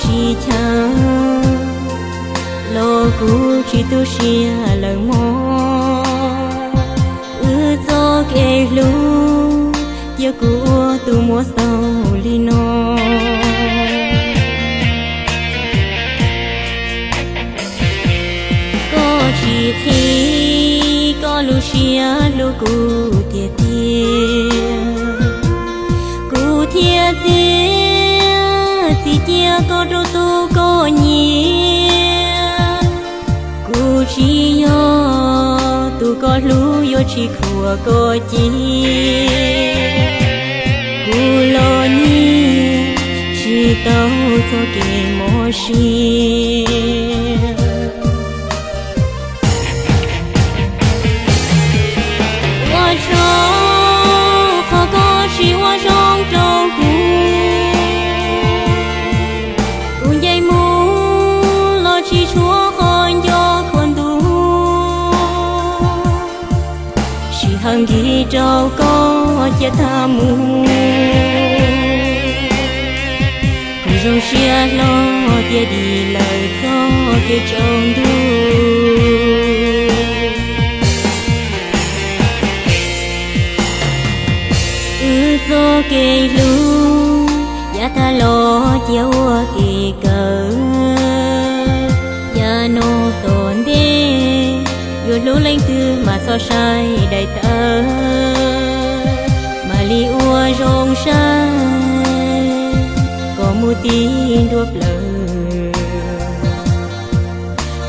Tsis cheem los kuv tsis tu siab lawm mog. Wb txoj kev hlub, cia kuv ua tus muab xaus li no. Koj tsis qhib koj lub siab hlub kuv tiag tiag, kuv thiaj txiav txim cia koj rau tus koj nyiam. Kuv tsis yog tus koj hlub, yuav tsis khuam koj ci. Kuv los nyiam tsis tau txoj kev mob siab. Ua tsaug qhov koj tsis ua zoo rau kuv. Kuv nce mus los tsis tshuav qhov nco khuav ntuj. Sij hawm nkim rau koj cia tag mus. Kuv zoo siab hlo tias dim lawm txoj kev tsaus ntuj. Wb txoj kev hlub yav tag los cia ua kev kawg. Yav no tom ntej yuav hlub leej twg mas txhob saib daim tawv, mam li ua zoo saib kom mus tib nruab plawv,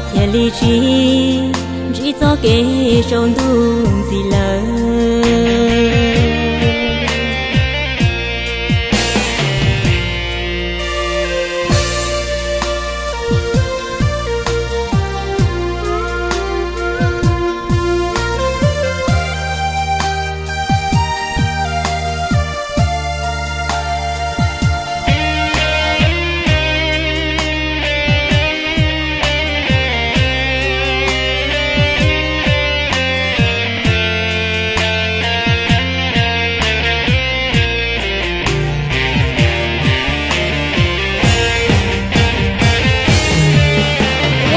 thiaj li tsis ntsib txoj kev tsaus ntuj ntxiv lawm.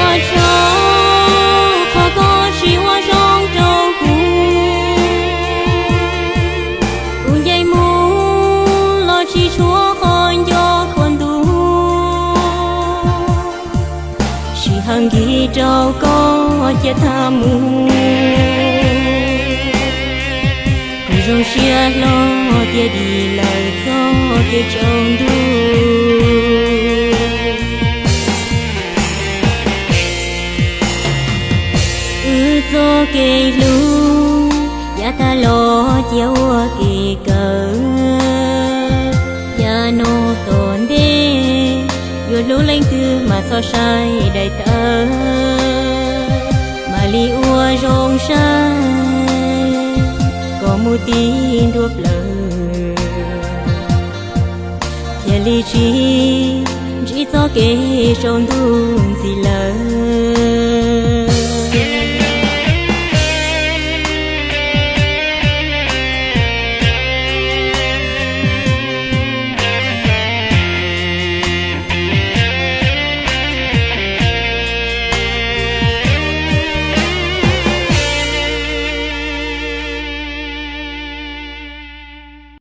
Ua tsaug qhov koj tsis ua zoo rau kuv. Kuv nce mus los tsis tshuav qhov nco khuav ntuj. Sij hawm nkim rau koj cia tag mus. Kuv zoo siab hlo tias dim lawm txoj kev tsaus ntuj. Wb txoj kev hlub yav tag los cia ua kev kawg. Yav no tom ntej yuav hlub leej twg mas txhob saib daim tawv, mam li ua zoo saib kom mus tib nruab plawv, thiaj li tsis ntsib txoj kev tsaus ntuj ntxiv lawm.